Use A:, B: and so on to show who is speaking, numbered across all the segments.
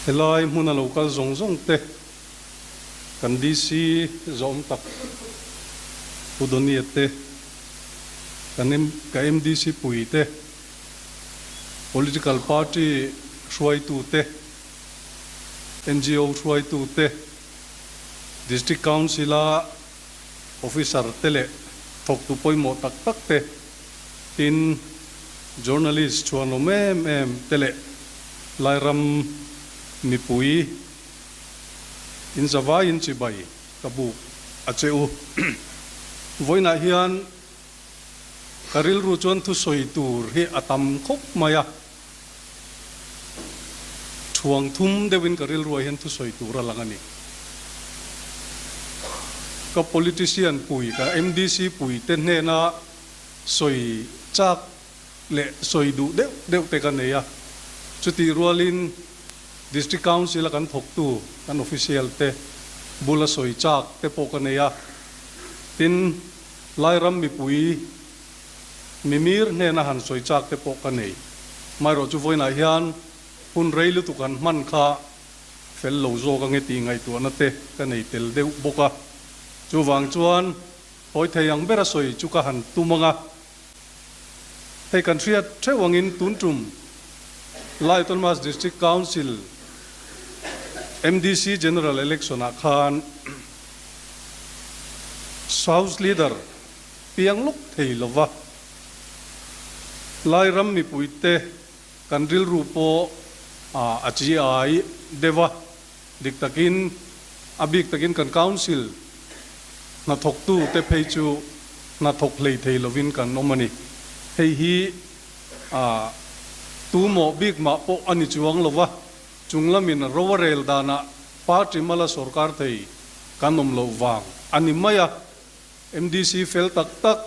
A: Helai hmuna lo kal zawng zawng te kan DC zawm tak Pu Donia te, kan ka MDC pui te, Political Party hruaitu te, NGO hruaitu te, District Council a Officer te leh thawktu pawimawh tak tak te, tin Journalist chhuanawm em em te leh Lairam mipui in zavaiin chibai ka buk a che u. Vawiinah hian ka rilru chuan thusawi tur hi a tam khawp mai a, Thuang thum deuhin ka rilruah hian thusawi tur a lang a ni. Ka politician pui, ka MDC pui te hnena sawi chak leh sawi duh deuh deuh te ka nei a. Chutih rualin District Council a kan thawktu, kan official te bula sawi chak te pawh ka nei a. Tin, Lairam mipui Mimir hnena han sawi chak te pawh ka nei. Amaherawh chu vawiinah hian hun rei lutuk han hman kha fel lo zawk ange tih ngaihtuahna te ka nei tel deuh bawk a. Chuvang chuan hawi thei ang bera sawi chu ka han tum ang a. Hei kan hriat theuh angin tun tum Lai Autonomous District Council, MDC, General Election ah khan House Leader piang lawk thei lo va. Lairam mipuite kan rilru pawh a chi ai deuh a, dik takin a bik takin kan Council hnathawktute phei chu hnathawk hlei thei lovin kan awm a ni. Hei hi tu mawh bik mah pawh a ni chuang lo va, chung lamin ro a rel danah party mala sawrkar thei kan awm loh vang a ni mai a. MDC fel tak tak,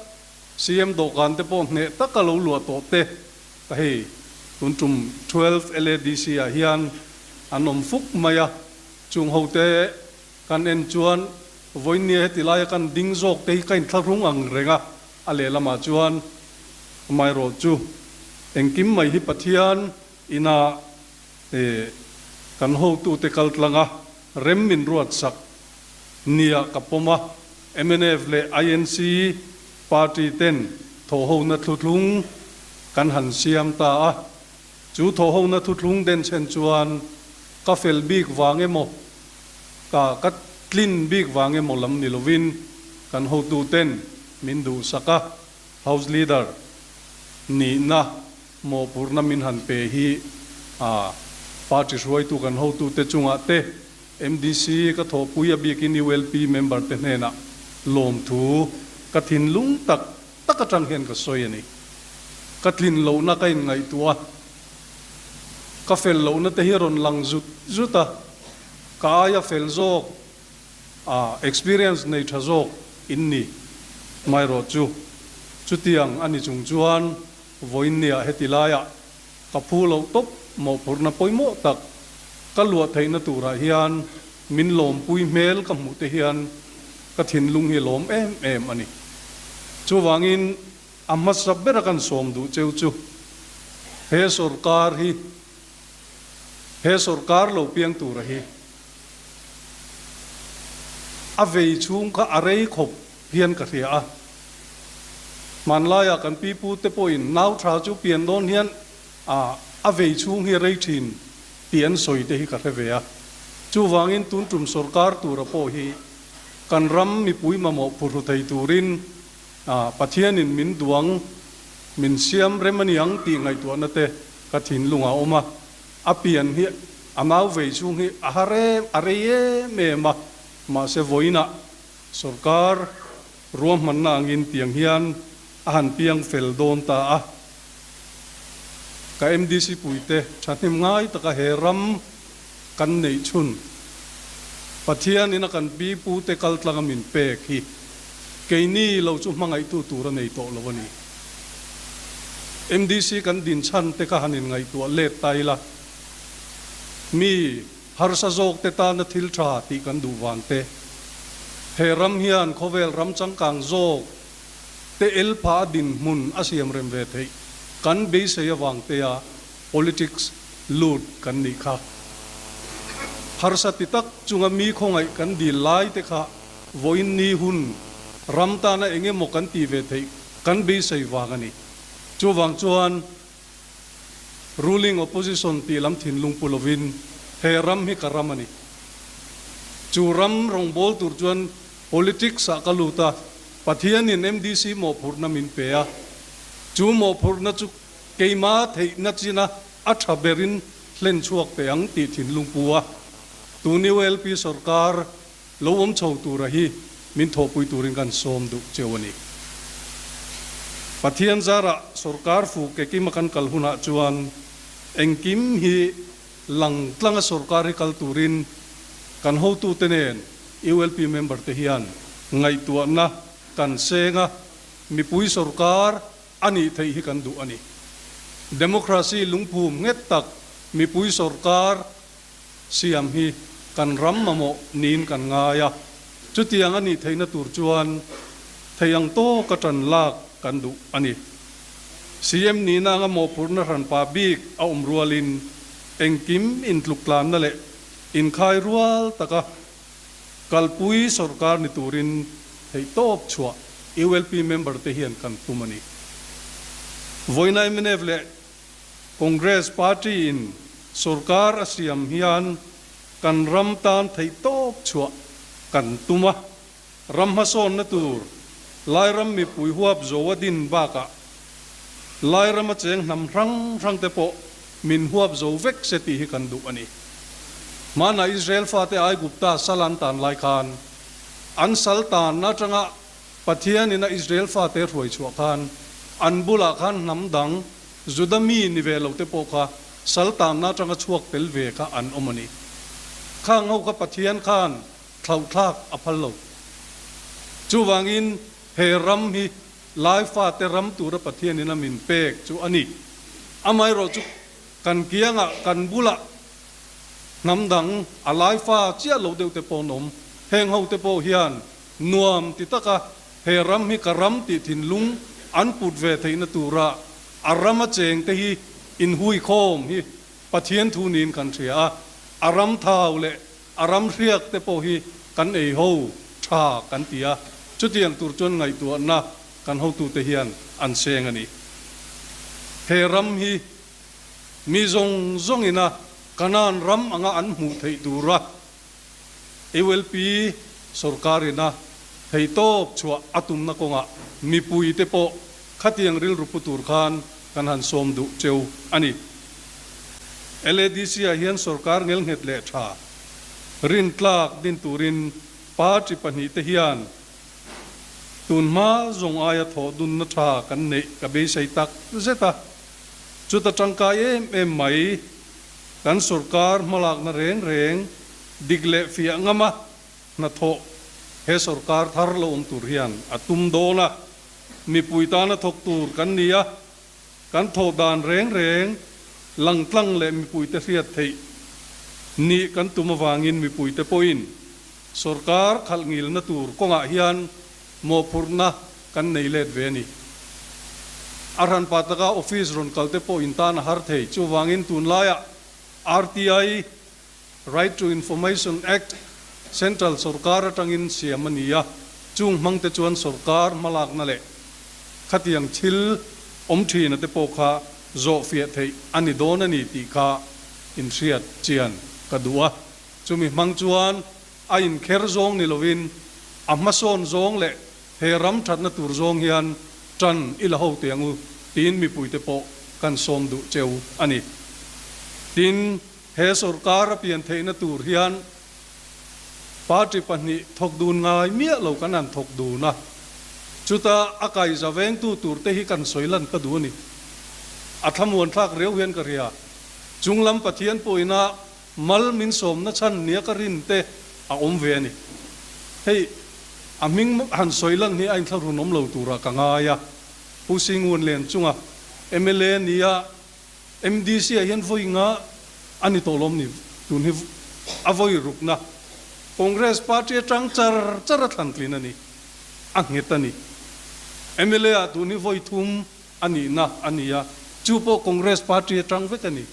A: CM dawhkan te pawh hneh taka lo luah tawh te ka hei tun tum 12 LADC ah hian an awm fuk mai a, chung ho te kan en chuan vawinia heti laia kan ding zawk te hi ka inthlahrung ang reng a, a lehlamah chuan amaherawh chu engkim mai hi Pathian ina kan hotute kaltlanga rem min ruatsak Nia ka pawm a, mnf leh INC party ten thawhhona thuthlung kan han siam ta a, chu thawhhona thuthlung denchhen chuan ka fel bik vang emaw, ka ka tlin bik vang emaw lam ni lovin kan hotu ten min duhsak a, House Leader nihna mawhphurhna min han pe hi a party hruaitu kan hotute chungah te MDC ka thawhpui a bikin ULP member te hnenah lawmthu ka thinlung tak tak atang hian ka sawi a ni. Ka tlin lohna ka inngaihtuah a, ka fel lohna te hi a rawn lang zut zut a, ka aia fel zawk a experience nei tha zawk in ni maherawh chu chutiang a ni chung chuan vawiinniah heti laiah Ka phu loh tawp mawhphurhna pawimawh tak ka luah theihna turah hian min lawmpui hmel ka hmuh te hian ka thinlung hi lawm em em a ni. Chuvangin a hmasa bera kan sawm duh cheu chu he sawrkar hi he sawrkar lo piang tura hi a vei chhung kha a rei khawp hian ka hria a. Hmanlaiah kan pipute pawhin nau tha chu pian dawn hian a vei chhung hi a rei thin tih an sawi te hi ka hre ve a. Chuvangin tun tum sawrkar tura pawh hi kan ram mipui mamawh phuhru thei turin Pathianin min duang, min siam rem a niang tih ngaihtuahna te ka thinlungah a awm a. A pian hi a nau vei chhung hi a har em, a rei em em a, mahse vawiinah Sorkar ruahmanna angin tiang hian a han piang fel dawn ta a. Ka MDC puite thahnem ngai taka he ram kan neih chhun Pathianin a kan pi pute kaltlanga min pek hi keini lo chu hmangaihtu tur a nei tawh lo a ni. MDC kan din chhan te kha han inngaihtuah let ta ila mi Harsa zawkte tana thil tha tih kan duh vang te, he ram hian khawvel ram changkang zawk te el pha a dinhmun a siam rem ve theih kan beisei avang tea politics lut kan nih kha. Harsa ti tak chunga mi khawngaih kan dil lai te kha vawiin ni hun ram tana eng emaw kan ti ve theih kan beisei vang a ni. Chuvang chuan ruling opposition tih lam thinlung pu lovin he ram hi ka ram a ni. Chu ram rawngbâwl tur chuan politics ah ka lut a, Pathianin MDC mawhphurhna min pe a, chu mawhphurhna chu keima theihna china a tha berin hlen chhuak teh ang tih thinlung pu a, tun ULP sorkar lo awm chho tura hi min thawhpui turin kan sawm duh cheu a ni. Pathian zarah sorkar fu kekima kan kal hunah chuan engkim hi lang tlanga sorkar hi kal turin kan hotute nen ULP member te hian ngaihtuahna kan seng a, mipui sorkar a nih theih hi kan duh a ni. Democracy lungphum nghet tak mipui sorkar siam hi kan ram mamawh niin kan ngai a, chutiang a nih theihna tur chuan thei ang tawka ṭan lak kan duh a ni. CM nihna anga mawhphurhna hranpa bik a awm rualin engkim intluktlanna leh inkhai rual taka Kalpui sorkar ni turin theihtawp chhuah ULP member te hian kan tum a ni. Vawiina mnf leh Congress party in sorkar a siam hian kan ram tan theihtawp chhuah kan tum a, ram hmasawnna tur Lairam mipui huap zo a din bakah Lairam a cheng hnam hrang hrang te pawh min huap zo vek se tih hi kan duh a ni. Hmanah Israel fate Aigupta sal an tan lai khan, an sal tanna atanga Pathianin a Israel fate hruai chhuah khan, an bulah khan hnam dang, Juda mi ni ve lo te pawh kha sal tanna atanga chhuak tel ve kha an awm a ni. Khang ho kha Pathian khan thlauhthlak a phal lo. Chuvangin he ram hi Lai fate ram tura Pathianin a min pek chu a ni. Amaherawh chu kan kiangah kan bulah hnam dang a lai fa chiah lo deuh te pawh an awm. Heng ho te pawh hian nuam ti taka he ram hi ka ram tih thinlung an put ve theihna tura a ram a cheng te hi inhuikhawm hi Pathian thu niin kan hria a, a ram thau leh A ram hriak te pawh hi kan ei ho tha kan ti a, chutiang tur chuan ngaihtuahna kan hotute hian an seng a ni. He ram hi mi zawng zawngina Kanaan ram anga an hmuh theih tura ULP sorkarina theihtawp chhuah a tumna kawngah mipuite pawh khatiang rilru pu tur khan kan han sawm duh cheu a ni. LADC-ah hian sorkar ngelnghet leh tha rintlak din turin party pahnihte hian tun hma zawng aia thawh dunna tha kan neih ka beisei tak zet a. Chuta tangkai em em mai kan sorkar hmalakna reng reng dik leh fiah ngama hnathawh he sorkar thar lo awm tur hian a tum dawn a, mipui tana thawk tur kan ni a. Kan thawh dan reng reng langtlang leh mipuite hriat theih nih kan tum avangin mipuite pawhin sorkar khalh ngilna tur kawngah hian mawhphurhna kan nei let ve a ni. A hranpa taka office rawn kalte pawh in tan a har thei. Chuvangin tunlaiah RTI, Right to Information Act, Central sorkar atangin siam a ni a, chung hmangte chuan sorkar hmalakna leh khatiang thil awm thina te pawh kha zawhfiah theih a ni dawn a ni tih kha inhriat chian ka duh a. Chumi hmang chuan a inkher zawng ni lovin a hmasawn zawng leh he ram thatna tur zawng hian tan i la ho teh ang u tiin mipuite pawh kan sawm duh cheu a ni. Tin. He sorkar a pian theihna tur hian party pahnih thawk dun ngai miah lo kan han thawk dun a, chuta a kaiza vengtu tur te hi kan sawi lan ka duh a ni. A thlamuan thlak riau hian ka hria. Chunglam Pathian pawhina mal min sawmna chhan nia ka rin te a awm ve a ni. Hei a hming han sawi lan hi a inthlahrun awm lo turah ka ngai a. Pu Singunlen chunga mla nia MDC ah hian vawi nga a ni tawh lawm ni? Tun hi a vawi rukna Congress party atang char char a thlan tlin a ni, a nghet a ni. Mla ah tun hi vawi thum a nihna a ni a, chu pawh Congress party atang vek a ni.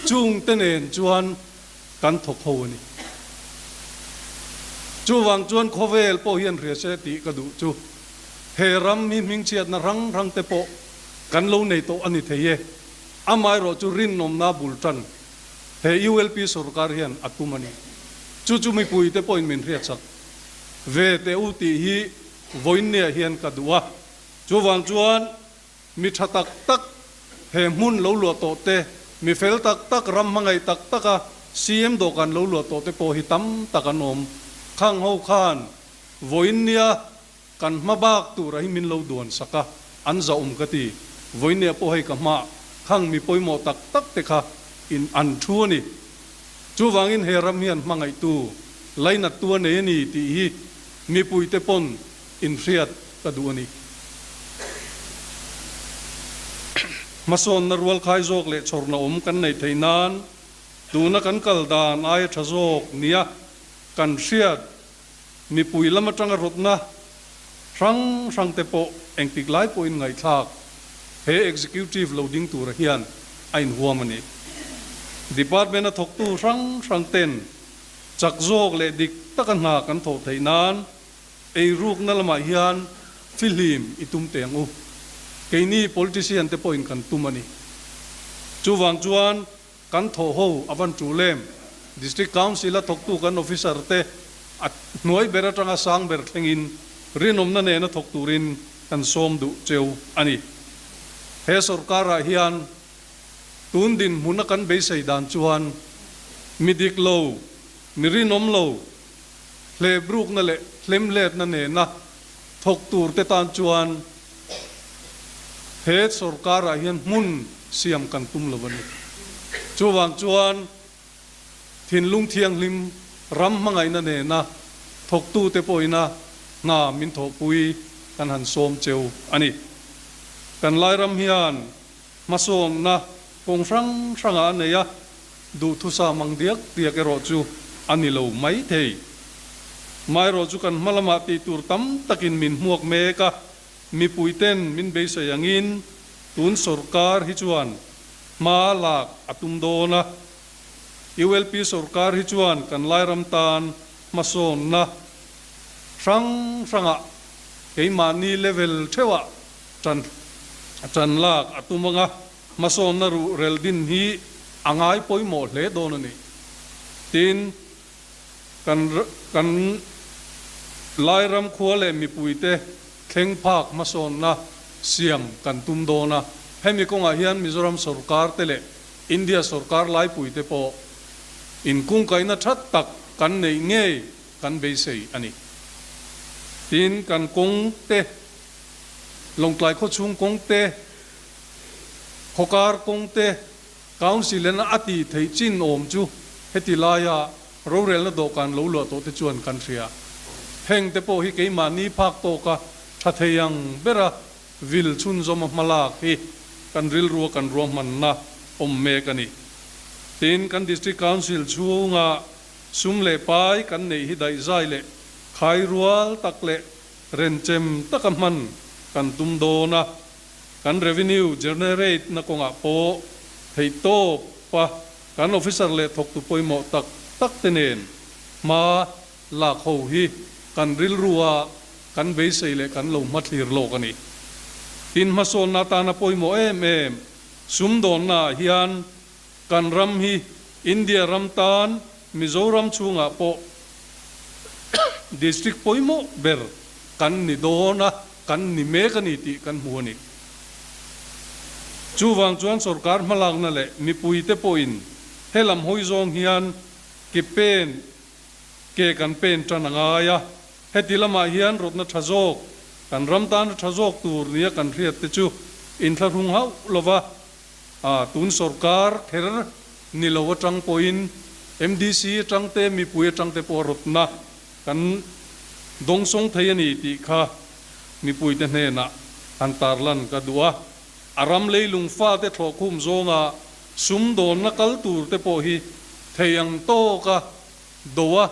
A: Chung te nen chuan. Kan thawk ho a ni. Chuvang chuan khawvel pawh hian hria se tih ka duh chu he ram hi hmingchhiatna hrang hrang te pawh kan lo nei tawh a ni thei e. Amaherawh chu rinawmna bul tan he ULP sorkar hian a tum a ni. Chu chu mipui te pawhin min hriatsak ve teh u tih hi vawiinniah hian ka duh a. Chuvang chuan Mi tha tak tak, he hmun lo luah tawh te, mi fel tak tak, ram hmangaih tak taka CM dawhkan lo luah tawh te pawh hi tam tak an awm. Khang ho khan vawiin nia kan hma bak tura hi min lo duan sak a, an zahawm ka ti. Vawiin nia pawh hei ka hma khang mi pawimawh tak tak te kha in an thu a ni. Chuvangin he ram hian hmangaihtu, lainattu a nei a ni tih hi mipuite pawn inhriat ka duh a ni. Hmasawnna rualkhai zawk leh chhawrna awm kan neih theih nan tuna kan kal dan aia tha zawk nia kan hriat mipui lam atanga rawtna hrang hrang te pawh engtik lai pawhin ngaihthlak he Executive lo ding tura hian a inhuam a ni. Department a thawktu hrang hrang ten chak zawk leh dik taka hna kan thawh theih nan Eirukna lamah hian fihlim i tum teh ang u. Keini politician te pawhin kan tum a ni. Chuvang chuan kan thawh ho a van tul em? District Council a thawktu kan officer te a hnuai ber atanga sang ber thlengin rinawmna nena thawk turin kan sawm duh cheu a ni. He sorkarah hian tun dinhmuna kan beisei dan chuan mi dik lo, mi rinawm lo, Hlebrukna leh hlemhletna nena thawk turte tan chuan he sorkarah hian hmun siam kan tum lo a ni. Chuvang chuan thinlung thianghlim ram hmangaihna nena thawktute pawhina hna min thawhpui kan han sawm cheu a ni. Kan Lairam hian Hmasawnna kawng hrang hrangah a nei a, duhthusam ang diak diak erawh chu a ni lo mai thei. Maherawh chu kan hma lamah tih tur tam takin min hmuak mek a, mipuiten min beisei angin tun sorkar hi chuan hma lak a tum dawn a. ULP sorkar hi chuan kan Lairam tan hmasawnna hrang hrangah keimahni level theuhah Ṭan ṭan lak a tum anga hmasawnna ruh rel din hi a ngai pawimawh hle dawn a ni. Tin, kan kan Lairam khua leh mipuite thleng phak hmasawnna siam kan tum dawn a. Hemi kawngah hian Mizoram sorkar te leh India sorkar laipuite pawh inkungkaihna ṭha tak kan neih ngei kan beisei a ni. Tin, kan kawng te Lawngtlai khawchhung kawng te, khawkar kawng te, Council in a tih theih chin awm chu heti laia rorelna dawhkan lo luah tawh te chuan kan hria. Heng te pawh hi keimahni phak tawka tha thei ang bera vil chhunzawma hmalak hi kan rilrua kan ruahmanna awm mek a ni. Tin, kan District Council chhunga sum leh pai kan neih hi daihzai leh khairual tak leh Renchem taka hman kan tum dawn a, kan revenue generate na kawngah pawh theihtawp a kan officer leh thawktu pawimawh tak tak te nen hma lak ho hi kan rilru a kan beisei leh kan lo hmathlir lawk a ni. Tin, hmasawnna atana pawimawh em em sumdawnna ah hian kan ram hi India ram tan Mizoram chhungah pawh District pawimawh ber kan ni dawn a, kan ni mek a ni tih kan hmu a ni. Chuvang chuan sorkar hmalakna leh mipuite pawhin helam hawi zawng hian ke pen ke kan pen tan a ngai a, heti lamah hian rawtna tha zawk, kan ram tana tha zawk tur nia kan hriat te chu inthlahrung hauh lova A, tun sorkar kher ni lo atang pawhin MDC atang te, mipui atang te pawh rawtna kan dawngsawng thei a ni tih kha mipuite hnenah han tarlan ka duh a. A ram leilung fate thlawhkhum zawnga sumdawnna kal tur te pawh hi thei ang tawka do a,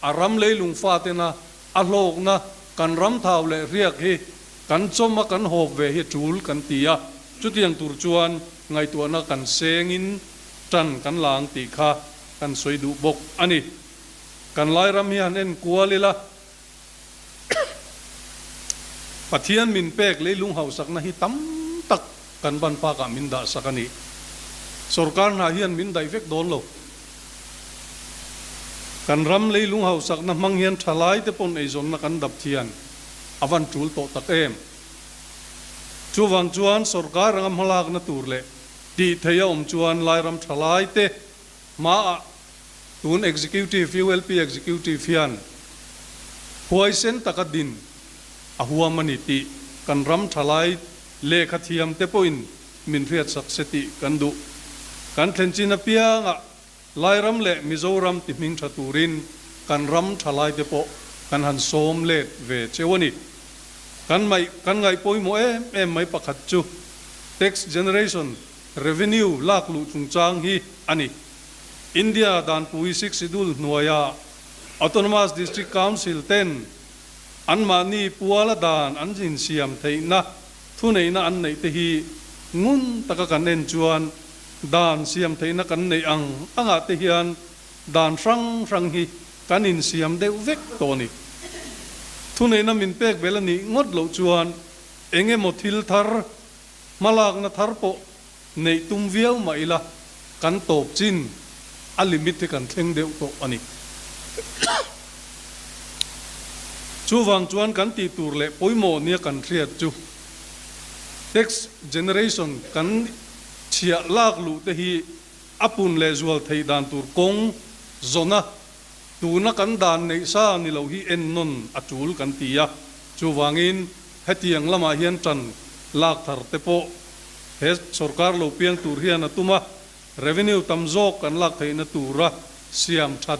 A: A ram leilung fatena a hlawkna kan ram thau leh riak hi kan chawm a kan hawp ve hi tul kan ti a, chutiang tur chuan ngaihtuahna kan sengin tan kan la ang tih kha kan. kan sawi duh bawk a ni. Kan Lairam hi han en kual ila, Pathian min pek leilung hausakna hi tam tak kan ban pakah min dahsak a ni. Sorkar hna hian min daih vek dawn lo. Kan ram leilung hausakna hmang hian thalaite pawn eizawnna kan dap thian a van tul tawh tak em. Chuvang chuan sorkar anga hmalakna tur leh tih theih a awm chuan Lairam thalaite hmaah tun Executive, ULP Executive hian huaisen taka din a huam a ni tih kan ram thalai lehkha thiam te pawhin min hriatsak se tih kan duh. Kan thlen chin apiangah Lairam leh Mizoram ti hming tha turin kan ram thalai te pawh kan han sawm let ve cheu a ni. Kan mai kan ngaih pawimawh em em mai pakhat chu tax generation revenue lak luh chungchang hi a ni. India Danpui Sixth Schedule hnuaia Autonomous District Council ten anmahni puala dan an insiam theihna thuneihna an neih te hi ngun taka kan en chuan dan siam theihna kan neih ang angah te hian dan hrang hrang hi kan insiam deuh vek tawh a ni. Thuneihna min pek bel a nih ngawt loh chuan eng emaw thil thar, hmalakna thar pawh neih tum viau mah ila kan tawp chin a limit hi kan thleng deuh tawh a ni. Chuvang chuan kan tih tur leh pawimawh nia kan hriat chu tax generation kan chhiah lak luh te hi a pun leh zual theih dan tur kawng zawna tuna kan dan neih sa ni lo hi ennawn a tul kan ti a. Chuvangin hetiang lamah hian tan lak thar te pawh He sorkar lo piang tur hian a tum a, revenue tam zawk kan lak theihna tura siam that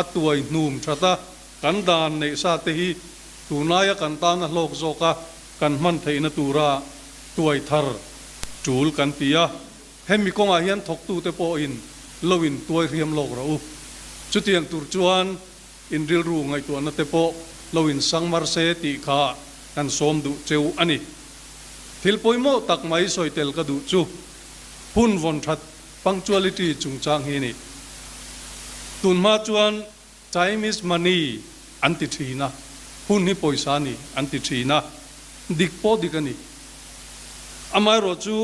A: a tuai hnum that a, kan dan neih sa te hi tunaia kan tana hlawk zawka kan hman theihna tura tuai thar tul kan ti a, hemi kawngah hian thawktute pawhin lo in tuai hriam lawk rawh u. Chutiang tur chuan in rilru ngaihtuahna te pawh lo in sang mar se tih kha kan sawm duh cheu a ni. Thil pawimawh tak mai sawi tel ka duh chu hun vawn that punctuality chungchang hi a ni. Tun hma chuan time is money an ti thin a, hun hi pawisa a ni an ti thin a, dik pawh dik a ni. Amaherawh chu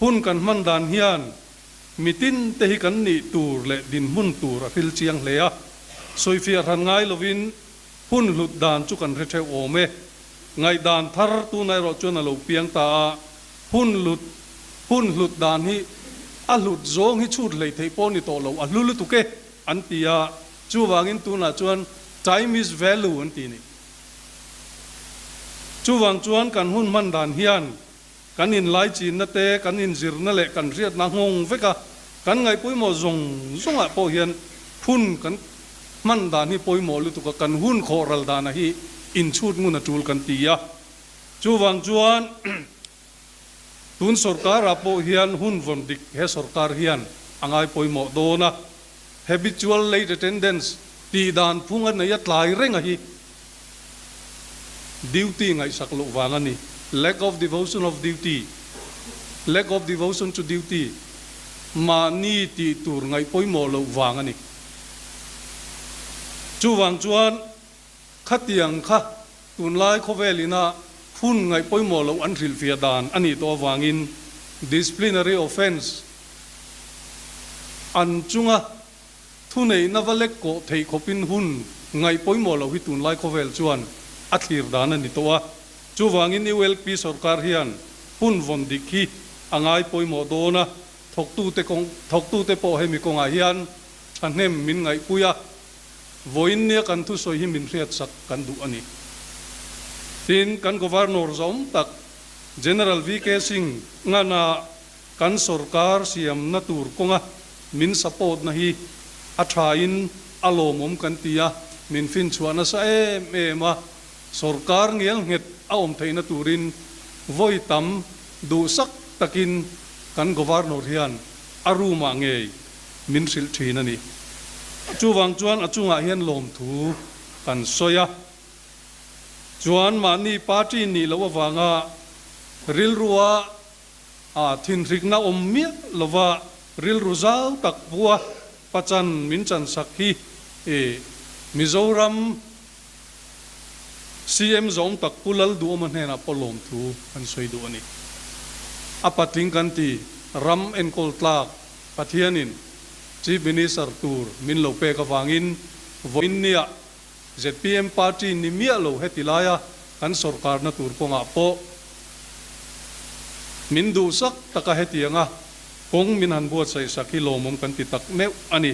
A: hun kan hman dan hian mitin te hi kan nih tur leh dinhmun tur a hril chiang hle a, sawifiah hran ngai lovin Hun hlut dan chu kan hre theuh awm e. Ngaihdan thar tuna erawh chuan a lo piang ta a, hun hlut hun hlut dan hi a hlut zawng hi chhut hleih theih pawh ni tawh lo, a hlu lutuk e an ti a, chuvangin tunah chuan time is value an ti ni. Chuvang chuan kan hun hman dan hian Kan inlaichinna te, kan inzirna leh kan hriatna nghawng vek a, kan ngaih pawimawh zawng zawngah pawh hian hun kan hman dan hi pawimawh lutuk a, kan hun khawh ral dana hi inchhut ngun a tul kan ti a. Chuvang chuan tun sorkarah pawh hian hun vawn dik he sorkar hian a ngai pawimawh dawn a, habitual late attendance tih dan phung a nei a tlai reng a hi. Duty ngaihsak loh vang a ni. Lack of devotion of duty, Lack of devotion to duty, Mahni tih tur ngaih pawimawh loh vang a ni. Chuvang chuan khatiang kha tunlai khawvel ina hun ngaih pawimawh loh an hrilhfiah dan a nih tawh avangin disciplinary offence an chunga Thuneihna va lek kawh theih khawpin hun ngaih pawimawh loh hi tunlai khawvel chuan a thlir dan a ni tawh a. Chuvangin ULP sorkar hian hun vawn dik hi a ngai pawimawh dawn a, thawktute kawng thawktute pawh hemi kawngah hian thahnem min ngaihpui a, vawiin nia kan thusawi hi min hriatsak kan duh a ni. Tin, kan Governor zawm tak General VK Singh ngana Kan sorkar siamna tur kawnga min support na hi a tha in a lawmawm kan ti a, min finchhuah nasa em em a, sorkar ngial nghet a awm theihna turin vawi tam duhsak takin kan Governor hian a room ah ngei min hrilh thin a ni. Chuvang chuan a chungah hian lawmthu kan sawi a, chuan mahni party nih loh avanga rilrua A thinhrikna awm miah lova rilru zau tak pu a. Pachan min chansak hi Mizoram CM zawm tak Pu Lalduhawma hnenah pawh lawmthu kan sawi duh a ni. A patling kan ti, ram enkawl tlak Pathianin Chief Minister tur min lo pek avangin vawiin nia zpm party ni miah lo heti laia kan sawrkarna tur kawngah pawh min duhsak taka hetianga kawng min han buatsaih sak hi lawmawm kan ti tak meuh a ni.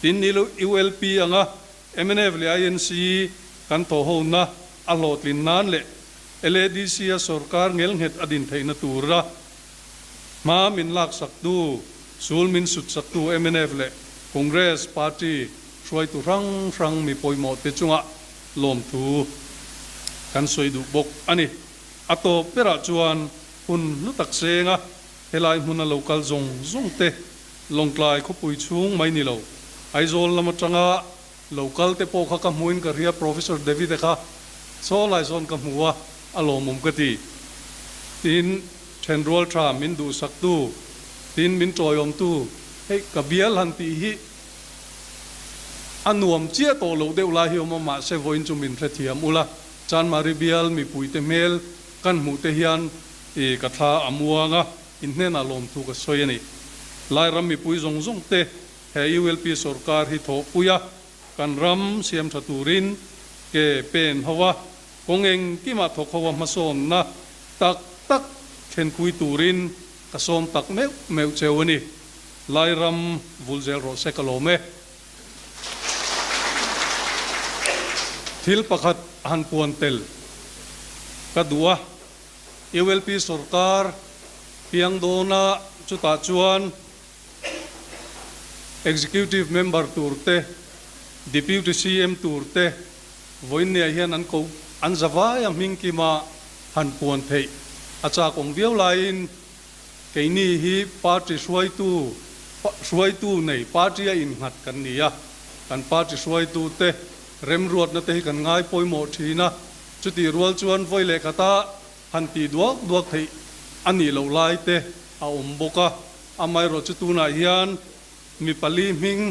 A: Tin, ULP anga mnf leh INC kan thawhhona a hlawhtlin nan leh LADC-a sawrkar ngelnghet a din theihna tura hma min laksaktu, sul min sutsaktu mnf leh Congress party hruaitu hrang hrang mi pawimawhte chungah lawmthu kan sawi duh bawk a ni. A tawp berah chuan hun hlu tak senga helai hmuna lo kal zawng zawng te Lawngtlai khawpui chhung mai ni lo, Aizawl lam atanga lo kal te pawh kha ka hmuin ka hria Professor David-a kha saw lai sawn ka hmu a, a lawmawm ka ti. Tin, thenrual tha min duhsaktu, tin min tawiawmtu, hei ka bial han tih hi a nuam chiah tawh loh deuh lai hi awm a, mahse vawiin chu min hrethiam ula, Chanmari bial mipuite hmel kan hmuh te hian i ka thla a muang a. In hnenah lawmthu ka sawi a ni. Lairam mipui zawng zawng te he ULP sawrkar hi thawhpui a, kan ram siam tha turin ke pen ho a, kawng engkimah thawk ho a hmasawnna tak tak thlenpui turin ka sawm tak meuh meuh cheu a ni. Lairam vul zel rawh se ka lawm e. Thil pakhat han puan tel ka duh a. ULP sawrkar piang dawna chutah chuan Executive Member tur te, Deputy CM tur te vawiinniah hian an ko an zavai a hming kima han puan theih a chak awm viau laiin keini hi party hruaitu hruaitu nei party a innghat kan ni a, kan party hruaitu te remruatna te hi kan ngai pawimawh thin a. Chutih rual chuan vawi leh khata han tih duak duak theih a nih loh lai te a awm bawk a, amaherawhchu tunah hian mi pali hming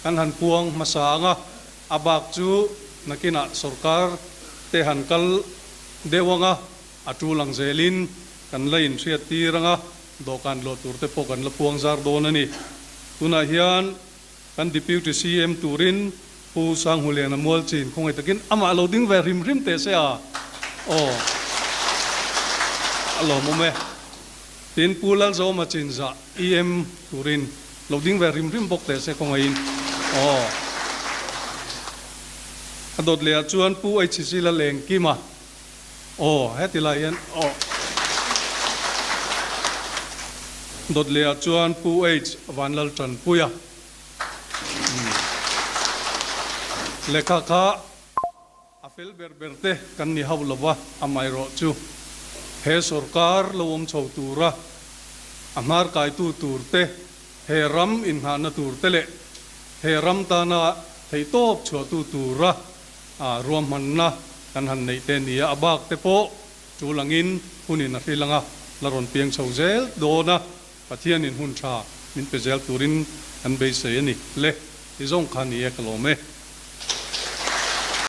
A: kan han puang hmasa ang a, a bak chu nakinah sawrkar te han kal deuh ang a, a tul ang zelin kan la inhriat tir ang a, dawhkan luah tur te pawh kan la puang zar dawn a ni. Tunah hian. Kan Deputy CM turin Pu Sanghuliana Mualchin khawngaih takin amah lo ding ve hrim hrim teh se a, aw a lawmawm e. Tin, Pu Lalzawma Chinzah EM turin lo ding ve hrim hrim bawk teh se khawngaihin, aw. A dawt leh ah chuan Pu HC Lalengkima, aw heti lai hian aw. Dawt leh ah chuan Pu H Vanlaltanpuia. Lehkha kha a fel ber ber te kan ni hauh lova, amaherawh chu he sawrkar lo awm chho tura a hnar kaitu tur te, he ram inngahna tur te leh he ram tana theihtawp chhuahtu tura ruahmanna kan han neih te nia, a bak te pawh tul angin hunin a hril anga la rawn piang chho zel dawn a. Pathianin hun tha min pe zel turin kan beisei a ni. Le, ti zawng kha ni e ka lawm e.